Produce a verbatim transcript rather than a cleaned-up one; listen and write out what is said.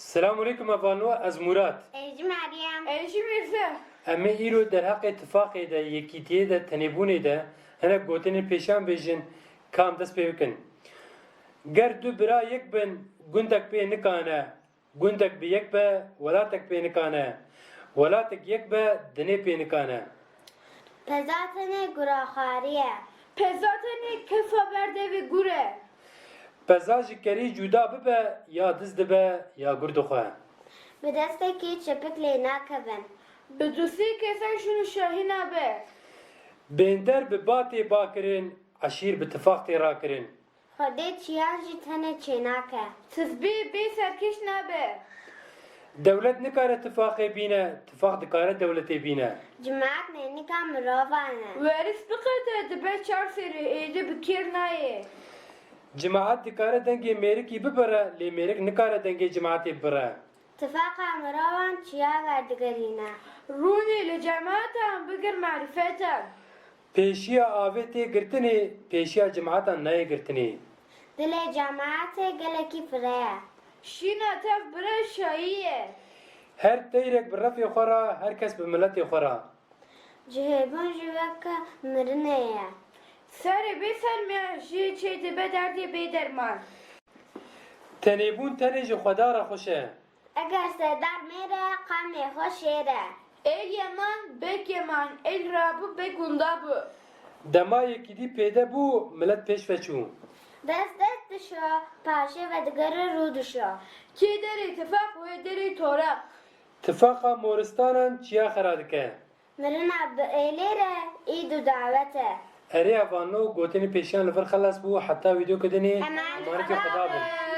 Selamun aleykum, ev Vanlo, ez Murat. Ez jî Meryem. Ez jî Mîrze. Em ê îro derheqê tifaqê de, yekîtiyê de, tenêbûnê de hinek gotinên pêşiyan bêjin, ka em dest pê bikin. Ger du bira yek bin, gundek pê nikane, gundek bi yek be, welatek pê nikane, welatek yek be, dinê pê nikane. Peza tenê guraxarî ye. Peza tenê kefa berdevê gur e. Peza ji kerî cuda bibe, ya diz dibe, ya gur dixwe. Bi destekî çepik lê nakevin. Bi dûstî kesan şûn û şahî nabe. Bênder bi ba tê bakirin, eşîr bi tifaq tê rakirin. Xwedê çiyan jî tenê çênake. Tizbî bê serkêş nabe. Dewlet nikare tifaqê bîne, tifaq dikare dewletê bîne. Cimat nênika mirovan e. Weris biqede dibe çar serê, êdî bi kêr nayê. Cimat dikare dengê mêrikî bibire, lê mêrik nikare dengê cimatê bibire. Tifaqa mirovan çiya werdigerîne. Rûnê li cematan bigir marîfetan. Pêşiya avê tê girtinê, pêşiya cimetan nayê girtinê. Dilê cemaetê gelekî fireh e. Şîna tev bire şayî ye. Her teyrek bi refê xwe re, her kes bi miletê xwe re. Cihêbûn jî weke mirinê ye. Serê bê sermiyan jî çê dibe derdê bê derman. Tenêbûn tenê ji Xweda re xweş e. Eger serdar mêr e, qamê xwe şêr e. El yeman, bek yeman, el rabû, bek winda bû. Dema yekîtî pêde bû, milet pêş ve çû. Dest dest dişo, paşê vedigere rû dişo. Kê derê tifaq wê derê toraq. Tifaqa moristanan çiya xera dike. Mirina bi êlê re, îd û dawet e. Erê ev Vanlo, gotinê pêşiyan li vir xelas bû, heta vîdeoke dinê, Emanetê emanetê Xweda bin.